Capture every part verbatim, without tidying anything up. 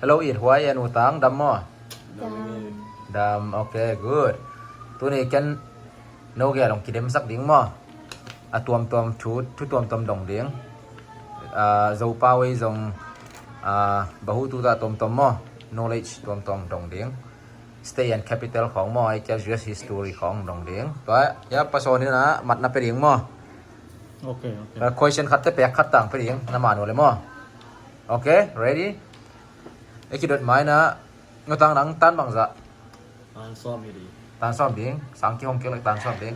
Hello, It Huai and U Tang, dam maw? Dam. Dam, okay, good. Tuni ken no gel hong kidemsak ding maw? A tuamtuam thu, thu tuamtuam dong ding. Ah, Zopau ei zong, ah, bahu tuta tuamtuam maw? Knowledge tuamtuam dong ding. State and capital khawng maw, ai kia U S history khawng dong ding. Tua, ya, pasawn in a, matna pe ding maw? Okay, okay. Tua, question khat te pek khat tang pe ding, na manu le maw? Okay, ready? E kidot mai na, ngotang nang tan bangza. Tan sawm hi di. Tan sawm ding, sang ki hong kik lek tan sawm ding.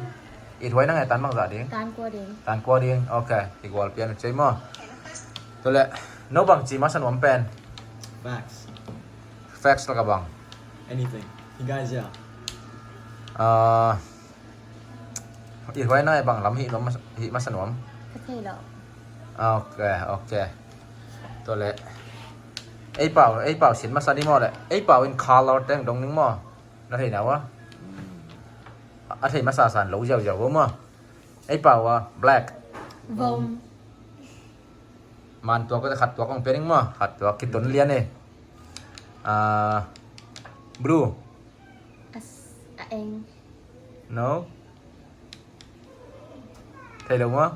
It Huai nang e tan bangza ding. Tan kua ding. Tan kua ding, okay. Kigual pian cei maw. Tule, no bang ci masa nuam pen. Facts. Facts laka bang. Anything. Hi guys, yeah. Ah, It Huai nai bang lam hi nuam mas-, hi masa nuam. Ka thei lo. Okay, okay. Tole. Ei pau, ei pau sin masa ni maw le. Ei pau in color teng dong ning maw. Na thei na wa. A thei masa san lo ziau ziau maw. Ei pau a black. Vom. Man tua ko khat tua kong pening maw, khat tua kitun lian e. Ah, blue. A s-, a eng. No. Thei lo maw?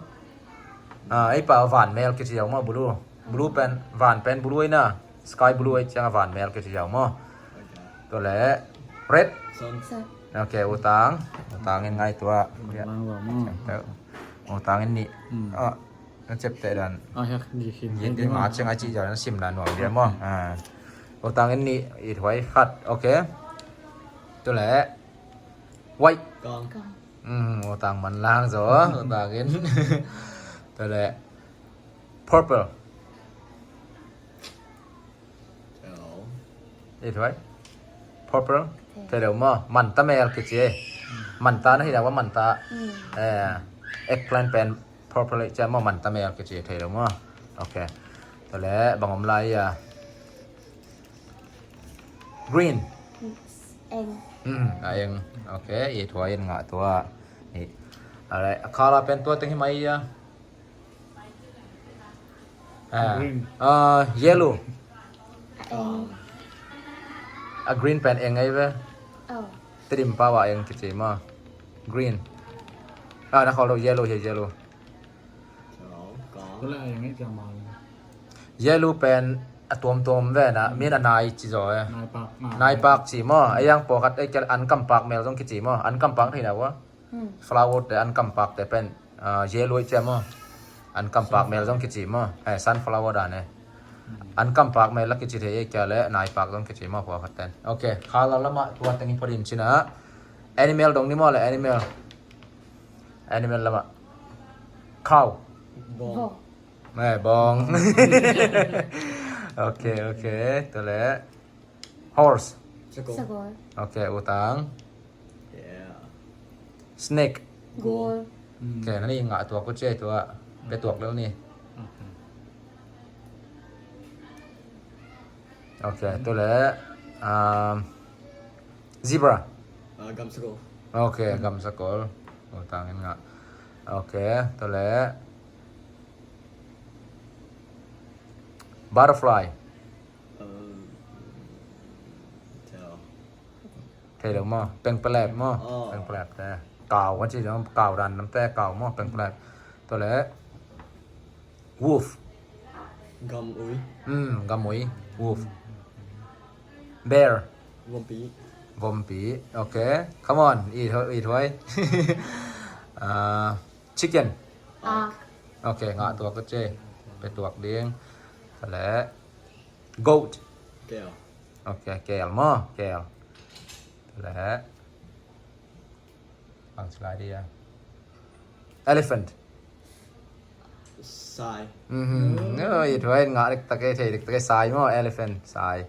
Ah, ei pau van mel kici lo maw, blue. Blue pen, van pen blue ei na. Sky blue ei ciang a van mel kici lo maw. Tole red. Sun. Sun. Okay, U Tang. U Tang in ngai tua. Lang lo maw. U Tang in ni. Hmm. Ah. Na cep teh dan. Ah, ya, di sim. Di, di ma ceng a ci jaw na sim na nuam dia maw. Ah. U Tang in ni, It Huai khat. Okay. Tule. White. Kang. Kang. Hmm, U Tang man lang zo. U Tang in. Tule. Purple. It Huai. Purple. Okay. Thei lo maw. Manta mel kici e. Manta na hi lo wa manta. Hmm. Eh, eggplant pen purple ci maw, manta mel kici, thei lo maw. Okay. Tole bang om lai a. Green. Eng. Hmm, a eng. Okay, It Huai in ngah tua. Ni. Alright, a color pen tua teng hi mai a. Ah, green. Ah, yellow. Eng. A green pen eng ai ve. Oh. Tedim pau a eng kici maw. Green. Ah, na khol lo, yellow hi, yellow. Yellow pen a tuamtuam ve na, min a nai ci zaw e. Nai pak, ah. Nai pak ci maw. A yang pawlkhat ei kia an kam pak mel zong kici maw. An kam pak thei na wa. Hmm. Flower te an kam pak te pen, ah, yellow ei cia maw. An kam pak mel zong kici maw. Eh, sunflower dan e. An kam pak mel la kici thei e kia le nai pak zong kici maw pawlkhat ten. Okay, color lama tua teng i photin cina. Animal dong ni maw le animal. Animal lama. Cow. Bawng. Bawng. Eh, bawng. Okay, okay. Tole. Horse. Sagol. Sagol. Okay, U Tang. Yeah. Snake. Gol. Okay, na ni ngah tuak ko cia tua. Pe tuak lo ni. Okay. Okay, tole. Um, zebra. Ah, gamsakol. Okay, gamsakol. U Tang in ngah. Okay, tole. Butterfly. Um, tell. Thei lo maw? Pengpelep maw? Oh. Pengpelep te. Kau, wa ci lo, kau dan nam te, kau maw, pengpelep. Tole. Wolf. Gamui. Hmm, gamui. Wolf. Bear. Vompi. Vompi. Okay. Come on. It Huai, It Huai. Ah, chicken. Pak. Okay, ngah tuak ko ce. Pe tuak ding. Tole. Goat. Kel. Okay, kel maw, kel. Tole. Bang ci lai dia. Elephant. Sai. Mhm. Oh, It Huai ngah dek tak e, thei dek tak e, sai maw, elephant, sai.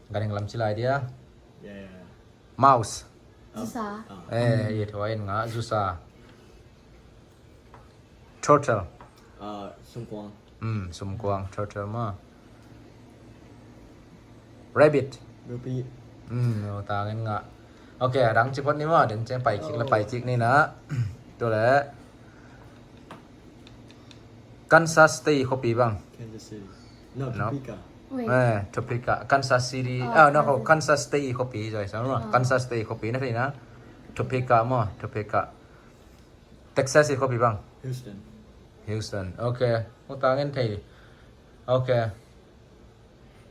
Ganhing lam ci lai dia. Yeah, yeah, yeah. Mouse. Zusa. Ah. Eh, It Huai ngah, zusa. Turtle. Ah, sumkuang. Hmm, sumkuang, turtle maw. Rabbit. Rupi. Hmm, U Tang in ngah. Okay, a dang ci phot ni maw, den ceng pai kik la, pai kik ni na. Tole. Kansas State khuapi bang. Kansas City. No, no. Topeka. Wait. Eh, Topeka, Kansas City. Oh, ah, no, Kansas. Kansas State i khuapi zoi sa maw. Oh. Kansas State i khuapi na theihna. Topeka maw, Topeka. Texas i khuapi bang. Houston. Houston. Okay. U Tangin thei. Okay.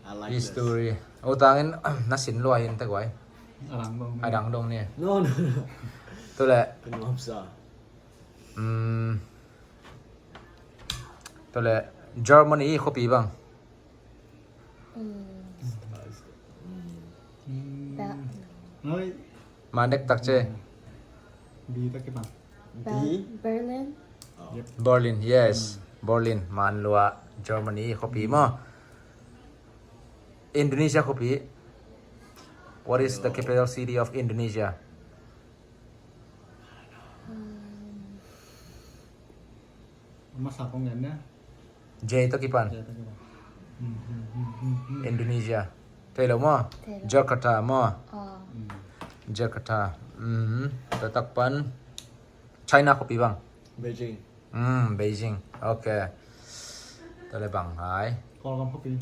I like this. History. U Tangin na sin lua in te guai. A dang dong ni. A dang dong ni. No, no, no. Tule. Ka nuam sa. Um, tule Germany i khuapi bang. Mm. Mm. Ba- Oi. Mandek tak ce. Bi tak kipan. Ba- Berlin. Yep. Berlin, yes. Mm. Berlin, man lua Germany khuapi maw. Indonesia khuapi. What is the capital city of Indonesia? Um, Masa kong ngen ne? J tawh kipan. J tawh kipan. Hmm, hmm, hmm, hmm, hmm. Indonesia. Thei lo maw? Thei lo. Jakarta maw? Ah. Hmm. Jakarta. Hmm. Tua tak pan. China khuapi bang. Beijing. Hmm, Beijing. Okay. Tua le bang hai. Kawlgam khuapi.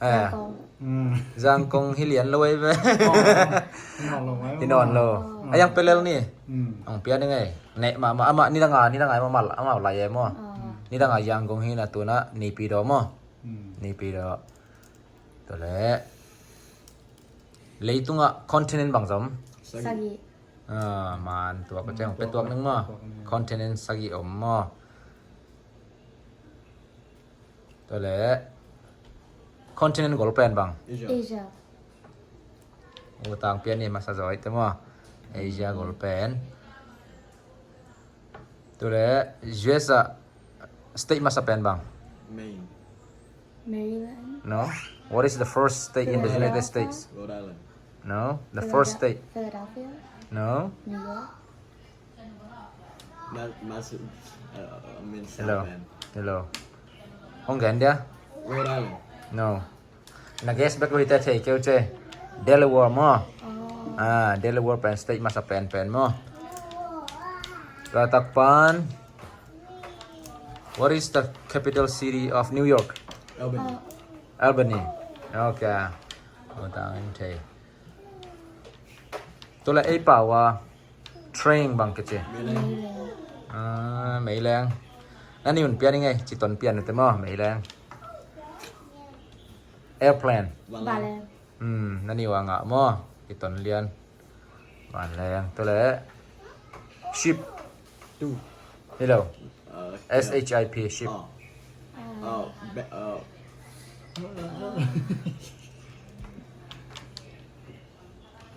Eh. Zangkong. Hmm. Zangkong hi lian lo ei ve. Oh, hi nawn lo ei. Hi nawn lo. Oh. A yang pelel ni. Hmm. Ang pia ni ngei. Nek ma ma ama ni danga ni danga ma mal ama lai ei maw. Oh. Ni danga Zangkong hi na tuna Naypyidaw maw. Hmm. Naypyidaw. Tole. Leitunga continent bang zom. Sagih. Sagih. Ah, man tuak ka ciang. Hmm, pe tuak ning maw. Tuak ning. Continent sagih om maw. Tole. Continent gol pen bang. Asia. Asia. U Tang pian ni masa zoi te maw. Asia gol pen. Tole, U S a state masa pen bang. Maine. Maryland. No. What is the first state in the United States? Philadelphia. Rhode Island. No. The first state. Philadelphia. No. New York. Ma-, Mas-, uh, I mean, hello. South Bend. Hello. Hong gen dia? Rhode Island. No. Na guess bek uh hi te thei keu ce. Delaware maw. Oh. Ah, Delaware pen state masa pen pen maw. Tua tak pan. What is the capital city of New York? Albany. Oh. Albany. Okay. Tua tak in thei. Tula ei pau a train bang kici. Meileng. Ah, meileng. Na ni un pian i ngei, ci ton pian te maw, meileng. Airplane. Vanleng. Vanleng. Hmm, na ni wa ngah maw, ci ton lian. Vanleng. Tule. Ship. Tu. Hello. Uh, S H I P, ship. Oh. Oh, be-, oh.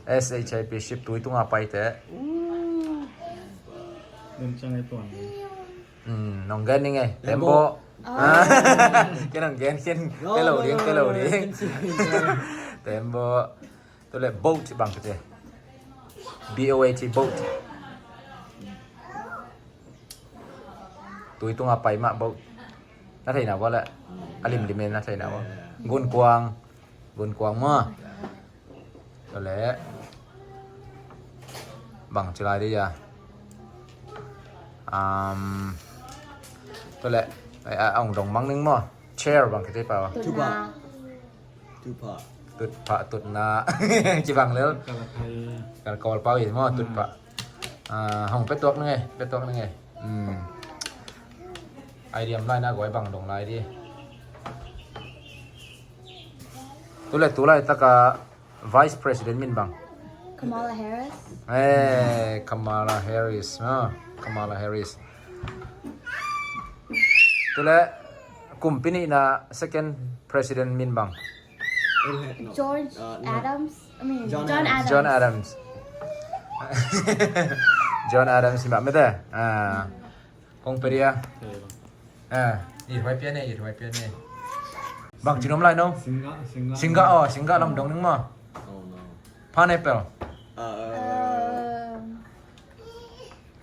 S H I P ship tui tunga paite. Nen ciang ei tuan. Hmm, nong gen ning ei. Tembaw. Tembaw. Ah. Ken nong gen ken. No, ke lo no, ding, no, ke lo no, ding. Ken si. Tembaw. Tule boat bang kite. B O A T, boat. Tui tunga pai mah boat. Na theina ua le. A limlim in na theina ua. Gunkuang. Gunkuang maw. Tule. Bang ci lai di a. Um, tule. Ai, a, ong dong mang ning maw. Chair bang kite pau. Tutphah. Tutphah. Tutphah, tutna. Ci bang lel. Kal a thai. Kal Kawl pau i maw, tutphah. Ah, hong petuak ning ei, petuak ning ei. Hmm. Idea om lai na guai bang dong lai di. Tule, tulai taka Vice President min bang. Kamala Harris. Eh, Kamala Harris. Ah, Kamala Harris. Tule, kumpi nihna second president min bang. George Adams. I mean, John Adams. John Adams. John Adams hi mah mete. Ah. Kong pe dia. Ah, i huai pian e, i huai pian e. Bang ci nuam lai no? Singgah, singgah. Singgah, oh, singgah lam dong ning maw. Oh, no. Pineapple. Um,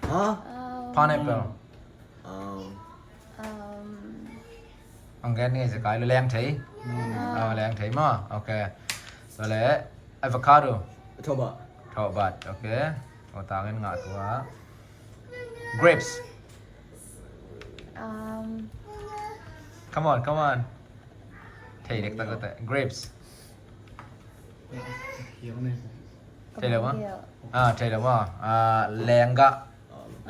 Huh? Pineapple. Um, um, Ang gen ni zekai lo leng thei. Hmm. Ah, leng thei maw. Okay. Lo le avocado. Thawhbat. Thawhbat. Okay. Aw, tangin ngah tua. Grapes. Um, Come on, come on. Thei dektak teh. Grapes. Thei lo maw? Ah, thei lo maw? Ah, lenggah.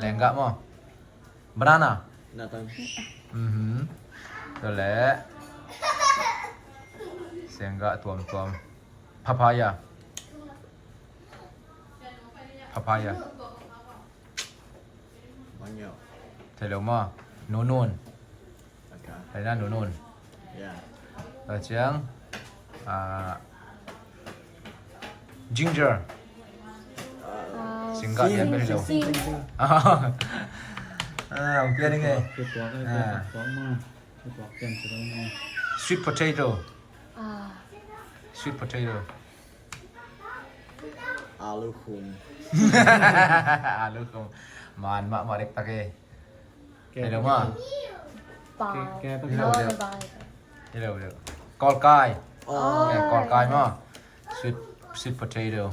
Lenggah maw? Banana. Natang. Mhm. Tua leh. Lenggah tuamtuam. Papaya. Papaya. Thei lo maw? Nunun. Thei na, nunun. Tua ciang, ah, ginger. Lenggah lian bel hi lo. Ah, hong pia ding e. Sweet potato. Sweet potato. Alu khum. Alu khum. Man mahmah dektak e. Hello maw? Hello, hello. Kawlkai. Kawlkai maw? Sweet, sweet potato.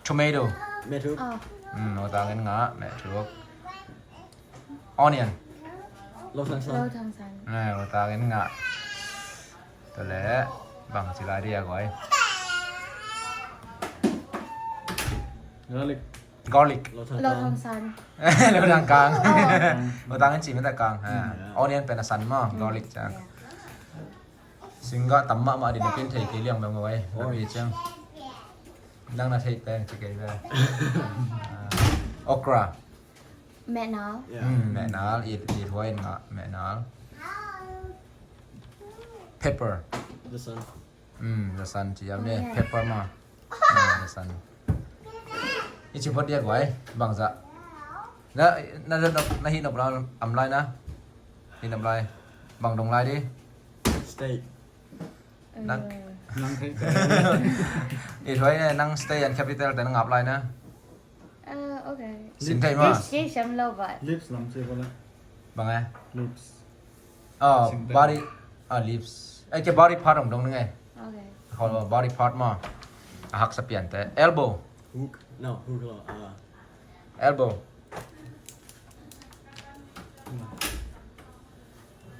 Tomato. Methuk. Mm, tua tangin ngah, methuk. Onion. Lo thang san. Lo thang san. Tua tangin ngah. Tua leh bang ci lai dia guai. Garlic. Garlic. Lo thang san. Lo thang kang. Lo thang in ci mete kang. Onion pen a san maw, garlic ciang. Lenggah tam mahmah ding, na pin thei kei liang bang guai. Na pi ciang. Nang na thei teng ci kei ve. Okra. Mehnal. Mehnal, it, it huai in ngah, mehnal. Pepper. Zasan. Zasan ci a me, pepper maw. Zasan. I ci phot dia guai, bangzah. Na, na, na, na hih nop lai, am lai na. Hih nop lai. Bang dong lai di. State. Nang. Nang thei. It huai ne, nang state and capital te na ngap lai na. Ah, okay. Sin thei maw? Lips lam ci bang e? Lips. Oh, body, ah, lips. Ai ke body part om dong nge. Okay. Body part maw. A haksa pian te. Elbow. Hook. No, hook lo. Ah. Elbow.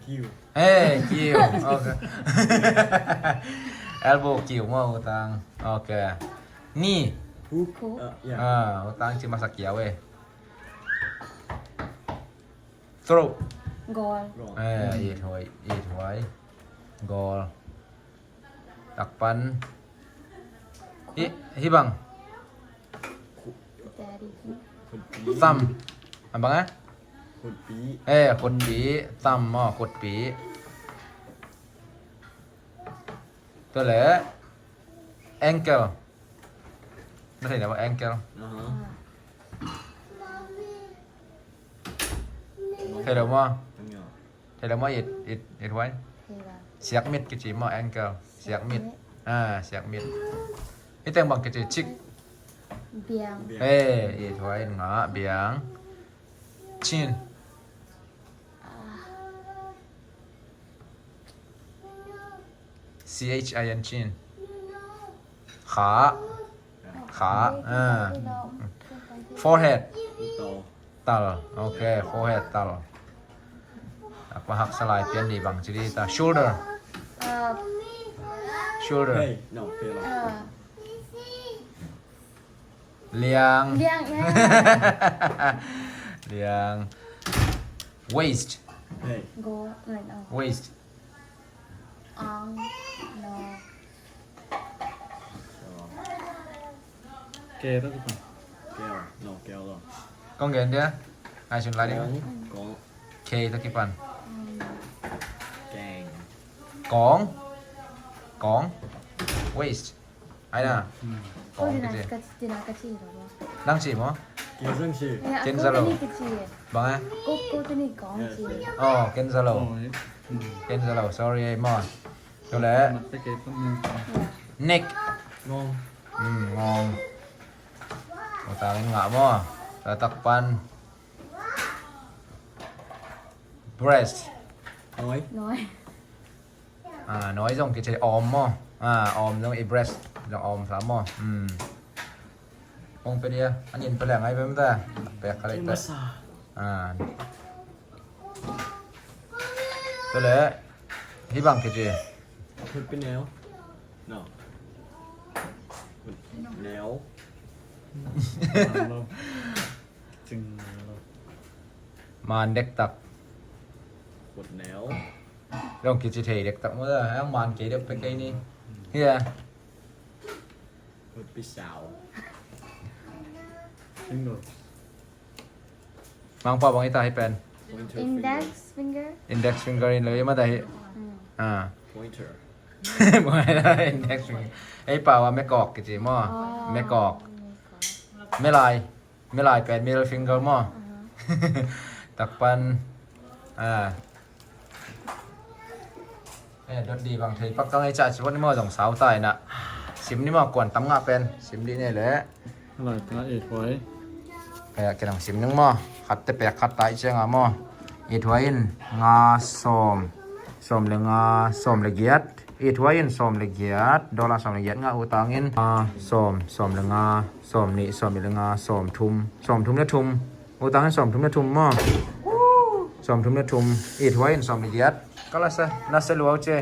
Kiu. Hey, kiu. Okay. Elbow kiu maw, U Tang. Okay. Knee. Hook. Ah, u Tang ci masa kiau e. Throat. Gol. Eh, it huai, it huai. Gol. Takpan. Hih bang. Thumb. Am bang e? Khutpi. Eh, khutpi. Thumb maw, khutpi. Tua leh ankle. Na thei na bang ankle. Thei lo maw? Thei lo maw, it, it, it huai? Siakmit kici maw, ankle. Siakmit. Ah, siakmit. Hih teng bang kici, cheek. Biang. Eh, it huai in ngah, biang. Chin. C H I N, chin. Kha. Kha. Forehead. Tal. Okay, forehead tal. Apa haksa lai pian di bang ci di ta. Shoulder. Shoulder. Liang. Liang, ya. Liang. Waist. Hey. Go, right now. Waist. Ang, no. Kei ta kipan. Kei, no, kei lo. Kong gen dia. Ngai sun lai dia. Kong. Kei ta kipan. Keng. Kong. Kong. Waist. Ai na. Kong kici. Nang ci maw? Ken za lo. Bang e? Oh, ken za lo. Ken za lo. Sorry ei maw. Tua leh. Neck. Ngong. Ngong. Tua tangin ngah maw. Tua takpan. Breast. Nawi. Nawi zong kici om maw. Om zong i breast zong om sa maw. Hong pe dia, an in pe leng ai pe mata. Pek kha lei ta. Tua leh hih bang kici. Khut pi neu. No. Khut neu. Man dektak. Khut neu. Dong kici thei dektak maw, ang man kei dek pe kei ni. Hia. Khut pi sau. Finger. Mangpa bang ita hi pen. Pointer Index finger. Finger. Index finger in lo ima ta hi. Mm. Ah. Pointer. Index finger. Ei pau a mekawk kici maw. Oh. Mekawk. Mekawk. Melai. Melai pen middle finger maw. Aha. Takpan. Ah. Eh, dot di bang thei pak kang ei ca ci wan ni maw zong sau tai na. Sim ni maw kuan tam ngah pen. Sim di ne le. Lai ta eight huai. Kaya kinang sim ning maw. Khat te pek khat tai ciang a maw. Eight huai in nga sawm. Sawm le nga, sawm le giat. Eight huai in sawm le giat. Dollar sawm le giat nga utang in. Nga sawm, sawm le nga, sawm nih, sawm nih le nga, sawm thum. Sawm thum le thum. Utang in sawm thum le thum maw. Sawm thum le thum. Eight huai in sawm le giat. Ka la sa, na sa luau ce.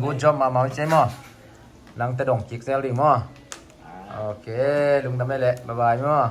Good job mahmah uh ce maw. Nang te dong kik zel ding maw. Ok, lungdam e le. Bye bye maw.